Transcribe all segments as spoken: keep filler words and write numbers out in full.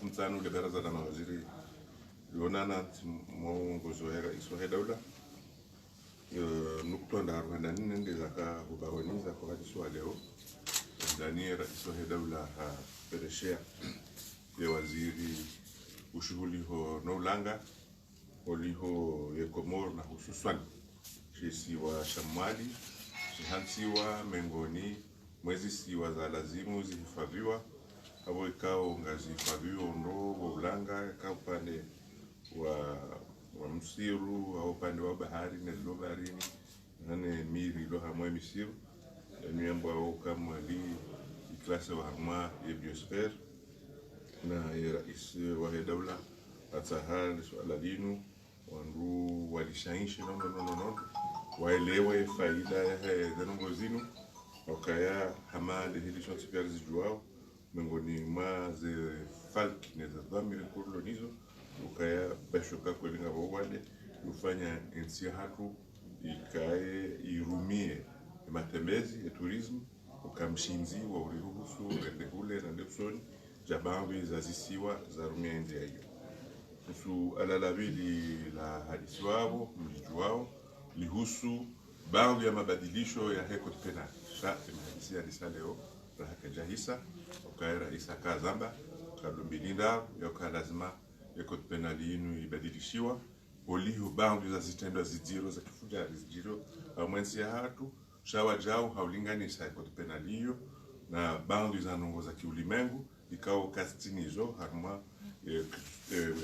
Mtsanu le baraza la mawaziri lionana ntsi mwa uongozi wa rais wa daula. Eh, nukutwa ndraru handa nne nde zaka hubaoni zaka hadisiwa leo. Ndani rais wa daula hapereshea ye waziri ushuhuliho no ulanga oliho ye Komori na hususwani shisiwa sha Mwali, shihantsiwa mengoni mwa ezisiwa za lazimu zihifadhiwa, apvo ikao ngazihifadhiwa ndo wo ulanga, eka upande wa, wa msiru, au upande wa bahari, ne lilo baharini, nane miri ilo harumwa ye misiru, yanu yambwao uka Mwali iklasiwa harumwa ye biosphere, na ye rais wa he daula hatsaha le suala linu, wandru walishaishi nono nono nono, waelewe faida ya he ze ndrongoo zinu, ukaya hama nde heli shonsi pia rizijuwao, mengoni mwa ze falki ne ze dhwamiri nkuu rilo nazo, ukaya bashoka kweli ngapvo wade, ufanya entsi yahatru ikaye irumie matembezi, e tourisme, uka mshindzi wa uriruhusu rende hule na nde usoni, ja baadhwi za zisiwa zarumia entsi yayo. Suala la pvili la hadisiwa apvo, mlijuwao, lihusu baadhwi ya mabadilisho ya he code pénal. Sha, ye mahadisi yalisa leo, raha kayajahisa, ukaya rais hakazamba, kadumbili ndraru, ya uka lazima ye code pénal yinu ibadilishiwa, oliho baadhwi za zitrendwa zidziro za kifujari zidziro harumwa entsi yahatru, sha wajau ha ulinganisa ye code pénal iyo na baadhwi za ndrongoo za kiulimengu, ikao kazitsinizo harumwa, eh, eh,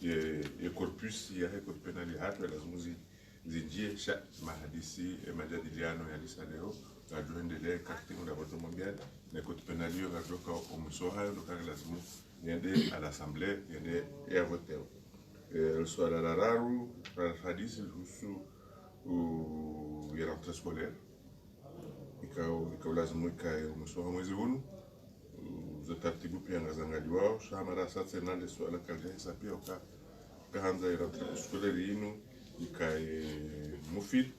eh, eh, corpus ya he code pénal yahatru, ya lazimu zi-, zinjie. Sha mahadisi, eh, majadiliano yalisa leo, ngajo endelea, karti ngunda bato mwambiana, ne code pénal iyo ngajo ka omwiso hayo, ndo ka lazimu yende à l'Assemblée, yende ya votewa. Eh, le suala la raru, la hadisi lihusu, u, ye rentrée scolaire. Ikao, ikao lazimu ikaye omwiso ha mwezi unu. U, ze taratibu pia ngazangaliwao, sha mara sa tsena le suala kalijahisa pia uka, uka handza ye rentrée scolaire yinu ikaye mufid,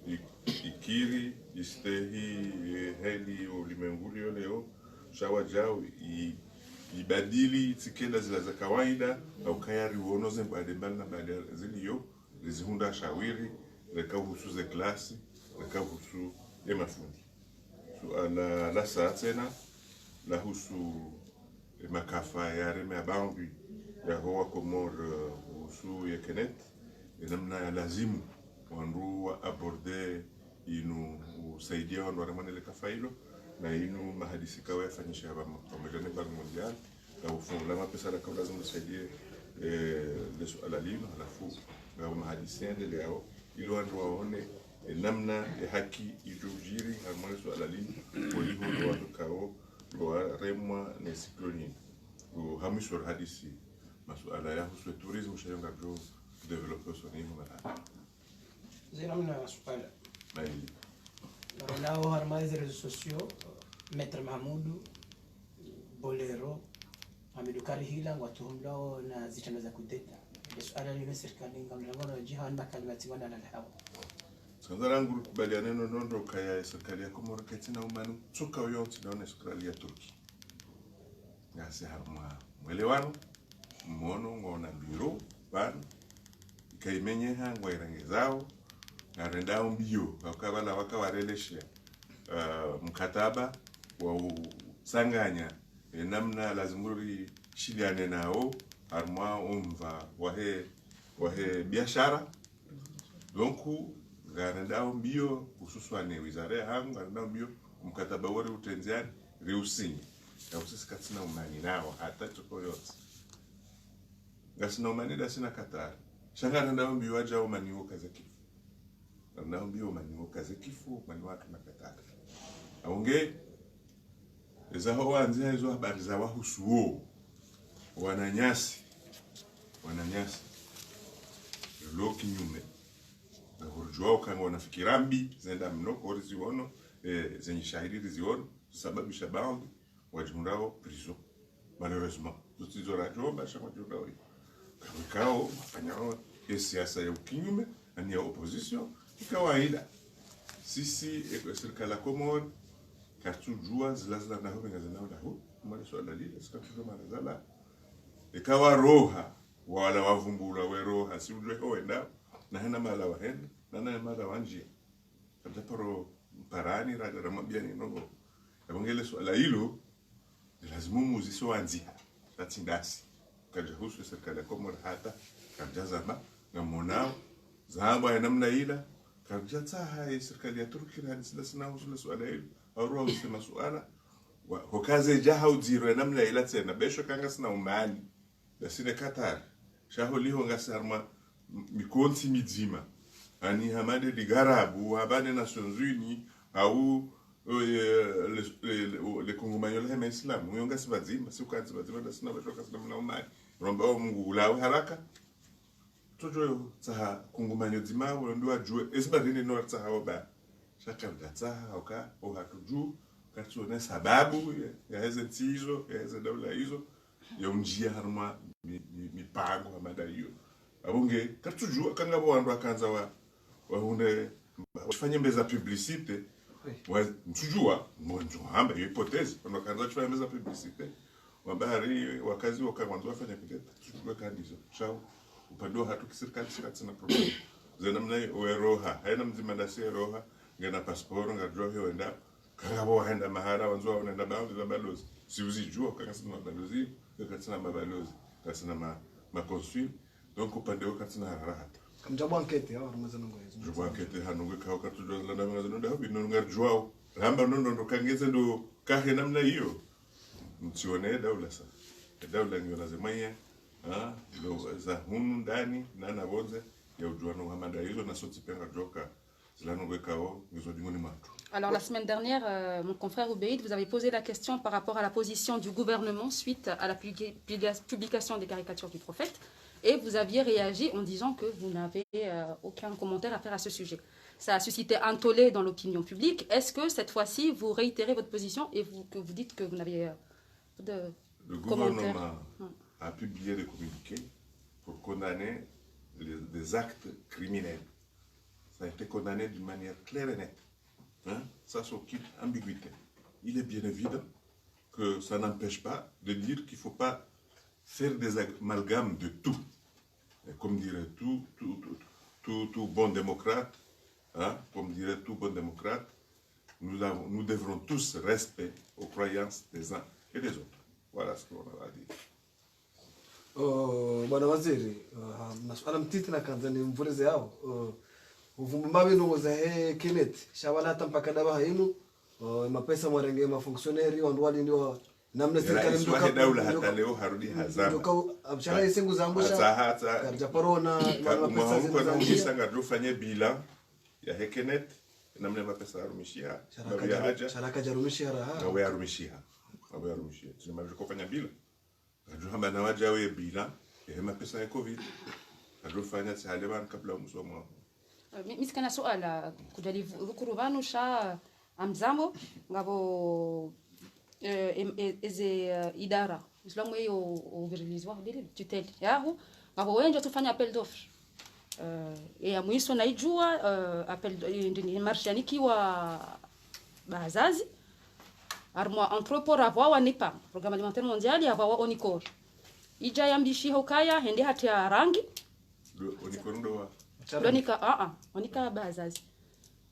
i-, ikiri, istehi, eh, heli ulimengu liyo leo, sha wajau, i-, ibadili, itsikenda zila za kawaida, ha ukaya riwono ze mbade mbali na mbali ziliyo, rizihundra shawiri, reka uhusu ze klasi, reka uhusu ye mafundi. Suala la sa tsena, lahusu ye makafa yareme ya baadhwi ya ho wa Komori, eh, uhusu ye Kenneth, ye namna ya lazimu wandru wa aborder inu usaidia wandru waremwa ne le kafa ilo, na inu mahadisi ikao yafanyisha pvamo-, pamoja ne Banque Mondiale, na ufungula mapesa la kaula zimsaidie, eh, le suala linu, halafu ngapvo mahadisi yaendeleao, ili wandru waone, eh, namna ye haki ijo ujiri harumwa le suala linu, oliho ndo wandru ikao ndo waremwa ne cyclone inu. U, ha mwiso hadisi, masuala yahusu tourisme, sha yo ngajo développer usoni iho mara. Zina mna masuala. Maili. Nao harumwa ze réseaux sociaux, Maître Mahamudu, Bolero, Hamidu Karihila, ngwatuhumlwao na zitrendwa za kudeta. Le suala linu serikali ngamlangano jiha wani makalima tsi ngwana na le hawa. Tsandza rangu rikubaliane no nondo ukaya serikali ya Komori kaitsina umani tsuka uyo ntsi naone serikali ya Turki. Ngasi harumwa mwelewano, mwono ngwaona mbio pvanu, ikaimenyeha ngwairengezao, ngarendao mbio, ha uka pvala waka wareleshea, ah, mkataba wa utsanganya, e namna lazimu rishiliane nao, harumwa omva wahe, wahe biashara, Donc, ngarendao mbio, hususwani wizara yahangu, ngarendao mbio, mkataba wori utrendziani, riusinye. Na usisi katsina umani nao, hata tsuko yontsi. Ngasina umani ndasi na Qatar. Sha ngarendao mbio waja umani wo kaze kifu. Ngarendao mbio umani wo kaze kifu, umani wahatru na Qatar. Aunge, eza ho wandzi ha izo habari za wahusu wo. Wananyasi. Wananyasi. Lo kinyume. Na hurujua uka ngwao na fikira mbi, zenda mno, kori ziono, eh, zenyi shahidi ziono, sababisha baadhwi, wajihundrao prison. Malheureusement. Zontsi zo rajo, basha wajihundrao. Kamikao, wafanyao, ye siasa ya ukinyume, ani ya opposition, ni kawaida. Sisi, eh, serikali ya Komori, katsujua zila zila ndahu, benga zila ndahu, mali suala lile, sika tujua mara zala, Eka waroha, wala wavumbulwa weroha, si udjuwa ho wendao, na hena mahala wahenda, na na mahala wandjia. Kadja paro mparani, radja ramwambia ni ndrongo. Yapvo nge le suala lilo, ni lazimu muzise wandziha, sha tsi ndasi. Kadja husu sirikali ya Komori hata, kadja zamba, ngamonao, zambwa ya namna ila, kadja tsaha ye sirikali ya Turki, hadisi ndasi na husu le suala lilo, au ruwa husu le masuala, wa, hokaze dja ha udziro ya namna ila tsena, besho ka ngasina umali. Ndasi ne Qatar. Sha holiho ngasi harumwa m-, mikontsi midzima. Ani hama nde Ligue Arabe, hama nde Nations Unies, au, eh, le, le, le, le kungumanyo lahe maislamu. Uyo ngasi pvadzima, si ukantsi pvadzima, ndasi na basho kasina mna umali. Romba o Mungu ulawe haraka. Tsodjo tsaha kungumanyo dzima, ulo ndo wadjuwe. Ezi bari ni no tsaha oba. Sha ka nda tsaha, oka, o hatudju, katsone sababu, ya, ya heze ntsi izo, ya heze daula izo, ya undjia harumwa mi, mi, mipango hama nda iyo. Apvo nge, katsudjua, ka ngapvo wandru wakandza wa, wahundre, wafanye mbeza publicité, wa, ntsudjua, mwandzo hamba, iyo hypothèse, wandru wakandza wafanye mbeza publicité, wamba hari wakazi waka mwandzo wafanya kudeta, tsudjua kandizo, shau, upande wa hatru kisirikali, sirikali tsina problème. Ze namna iyo, weroha, haina mdzima ndasi eroha, ngena pasiporo, ngardjua he wenda, ka ngapvo wahenda mahala, wandzo waonenda baadhwi za balozi. Si uzidjua, ka ngasina mabalozi, ka katsina mabalozi, katsina ma, makonsul. Donc, upande wa katsina harara hata. Kamdjabu enquête, ya, harumwa ze ndrongo izo. Djabu enquête, hanu nge kao katsudjua zila ndrongo zinu nda hubi, no ngardjuao. Ramba no ndo ndo kangeze ndo kahe namna iyo. Mtsione daula sa. Daula ngiyo na ze mwanya, ha, ndo za hunu ndani, na na pvondze, ya udjua no hama nda izo, na sotsi pia ngardjoka. Alors, la semaine dernière, euh, mon confrère Oubeid, vous avez posé la question par rapport à la position du gouvernement suite à la publi-, publi-, publication des caricatures du prophète, et vous aviez réagi en disant que vous n'avez, euh, aucun commentaire à faire à ce sujet. Ça a suscité un tollé dans l'opinion publique. Est-ce que cette fois-ci, vous réitérez votre position et vous, que vous dites que vous n'avez, euh, pas de commentaire ? Le gouvernement a publié des communiqués pour condamner les, des actes criminels. Ça a été condamné d'une manière claire et nette. Hein ? Ça, sans aucune ambiguïté. Il est bien évident que ça n'empêche pas de dire qu'il faut pas faire des amalgames de tout. Et comme dirait tout, tout, tout, tout, tout bon démocrate, hein, comme dirait tout bon démocrate, nous avons, nous devrons tous respect aux croyances des uns et des autres. Voilà ce qu'on a à dire. Oh, bwana waziri, ah, masuala mtiti nakandza nimvulize yao. Oh, uvumbu mabi ndrongo zahe Kenneth, sha wala hata mpaka daba hainu, oh, mapesa mwarenge mafonctionnaire, wandru wali ndio namna sirikali mdoka, daula hata leo harudi hazama. Mdoka, amshara isengu zambusha. Hata, hata. Karidja parona, mapesa zinu zambusha. Ngardjo fanye bilan yahe Kenneth, namna mapesa yarumishiha. Sharaka djarumishiha raha. Ngawe yarumishiha. Ngawe yarumishiha. Tsini mabisho kofanya bilan. Kadjo hamba na wadja we bilan, ehe mapesa ya covid. Kadjo fanya tsi hale pvanu kabla mwiso mwaha. Eh, mi, mi tsikana suala, kudjali vu-, vukuru pvanu sha amzamo, ngapvo, eh, em-, e-, eze, eh, idara. Islamu eyo uvirilizwa, dili tutelle. Yahu, ngapvo wendji watsufanya appel d'offres. Eh, eya mwiso naidjua, eh, appel d-, eh, ndini marché yanikiwa bazazi. Harumwa entrepôt rapvawa NIPAM, Programme Alimentaire Mondial, yapvawa ONICOR. Idja yambishiha ukaya, hende hatria rangi. Lo, ONICOR ndo wa? Ndo nika, ah, ah, onika bazazi.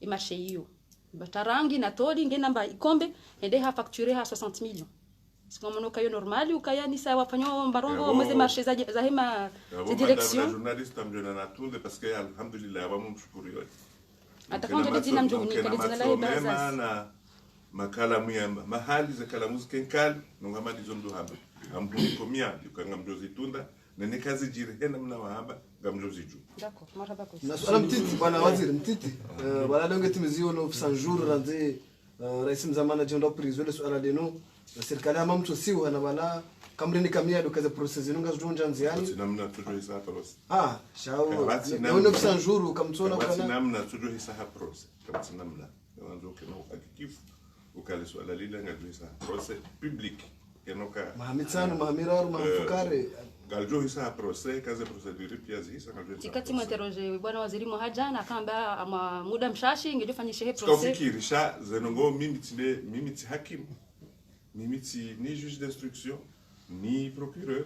E marché iyo. Batra rangi na tôle, nge namba ikombe, hende ha facturé ha soixante millions. Sika mwono kayo normal, ukaya nisa wafanya mbarongo, mweze marché za, za hema, za direction. Madame la journaliste, amdjona na tunde, parce que, alhamdulillah, wa mumshukuru yo. Ata kama ndio dina mdjo ni kali dina la bazazi. Na makalamu ya ma-, mahali ze kalamu zike nkali, nunga mali zo mdru hamba. Ambu ni komia, yuka ngamdjo zitunda, nene kazi djiri hena mna wahamba, ngamdjo zidju. D'accord, marahaba kwa. Na suala mtiti, bwana waziri, mtiti. Eh, bwana donge timiziwa no neuf cents jours, randzi, eh, raisi mzamani djondro prise, le suala deno, sirikali ama mtso siwa na bwana, kamrini kamia do kaze procès zinu ngazidjo ndja ndziani. Kapvatsi namna tsudjo hisa ha procès. Ah, shawo. Kapvatsi namna. Neuf cents jours, kamtsona kapvatsi namna tsudjo hisa ha procès. Kapvatsi namna. Ngamwandzo ukena uhakikifu, ukale suala lila ngalidjo hisa procès public. Kenoka. Maha mitsanu, maha miraru, maha mfukare. Ngalidjo hisa procès, kaze procédure pia zihisa, ngalidjo hisa procès. Ikati mwinterroger bwana waziri mwaha djana, akamba amwa muda mshashi, ngedjo fanyishe he procès. Tsika ufikiri, sha, ze ndrongo mimi tsinde, mimi tsi hakimu. Mimi tsi ni juge d'instruction, ni procureur.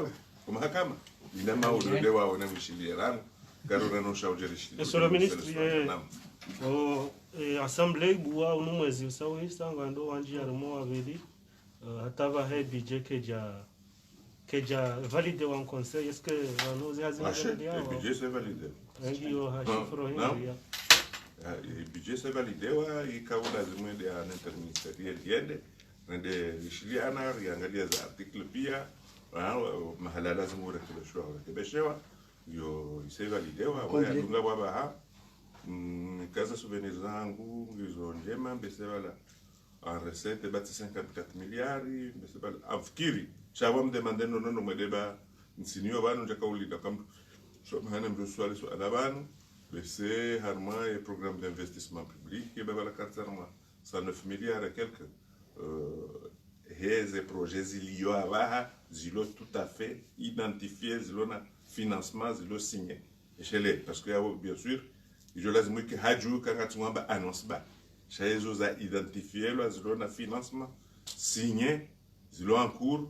wewe. Kwa mahakama. Ina maudode wawo na mishiliya rangu. Karona no shaujeri shili. Monsieur le ministre, eh, naam. O, eh, assemblée ibuwa unu mwezi usawisa ngwandowandji harumwa wavili, eh, hata pvahe budget kedja, kedja validé wa conseil, est-ce que pvanu zi hazi... Washe, validé e hawo? Budget c'est validé. Rangi yo ha... Non, chiffre non. Hindri ya. Ah, e budget c'est validé wa, ikao lazimu ende en interministériel yende, rende rishiliana, riangalia za article pia, ah, wa, mahala lazimu urekebeshewa, urekebeshewa, yo, c'est validé wa, wa, congrès. Yadunga wa baha, mm, kaza souvenir zangu, ngizo ndjema, mbese pvala. En recette, ba tsi cinquante-quatre milliards, mbese pvala. Amfikiri, sha wa mdemande no, no, no, mwede ba, ntsinio pvanu, ndjaka ulinda, kam, so, mahana mdru swali, so, ala pvanu, mbese, harumwa, e programme d'investissement public, e ba pvala kartsi harumwa, cent neuf milliards et quelques, euh, heze projets zilio apvaha, zilo tout à fait identifié, zilo na financement, zilo signé. Eshele, parce que yawo, bien sûr, ijo lazimu ike hadju kanga tsumwamba annonce ba. Sha ezo za identifié lwa zilo na financement, signé, zilo en cours,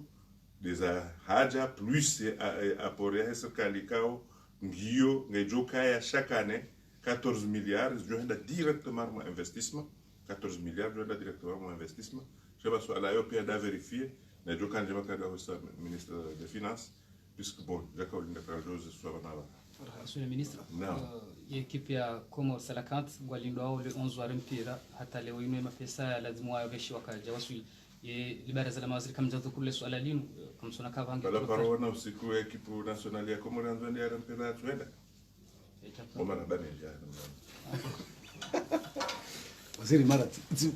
des a hadja, plus, eh, eh, apport ya serikali kao, ngiyo, ngejo kaya chaque année, quatorze milliards, zijo henda directement harumwa investissement, quatorze milliards, zijo henda directement harumwa investissement. Sha ba suala yo pia nda vérifié, na ijo kandje makada hosa ministre des Finances, puisque bon, ndjaka ulinda kajo ze suala na ba. Monsieur le ministre, naam, euh, ye équipe ya Comores Cœlacanthes, ngwalindwao le onze wa mpira, hata leo inu e mapesa ya lazimu wayo pveshi wakaja waswili. Ye libaraza la mawaziri kamdja dhukuru le suala linu, eh, kamsona kava hange... Pvala paro wana usiku wa ekipu nationale ya Komori yandzo yende yare mpira ya twenda. Eta. Bo marahaba ne dja. Waziri mara ti, ti.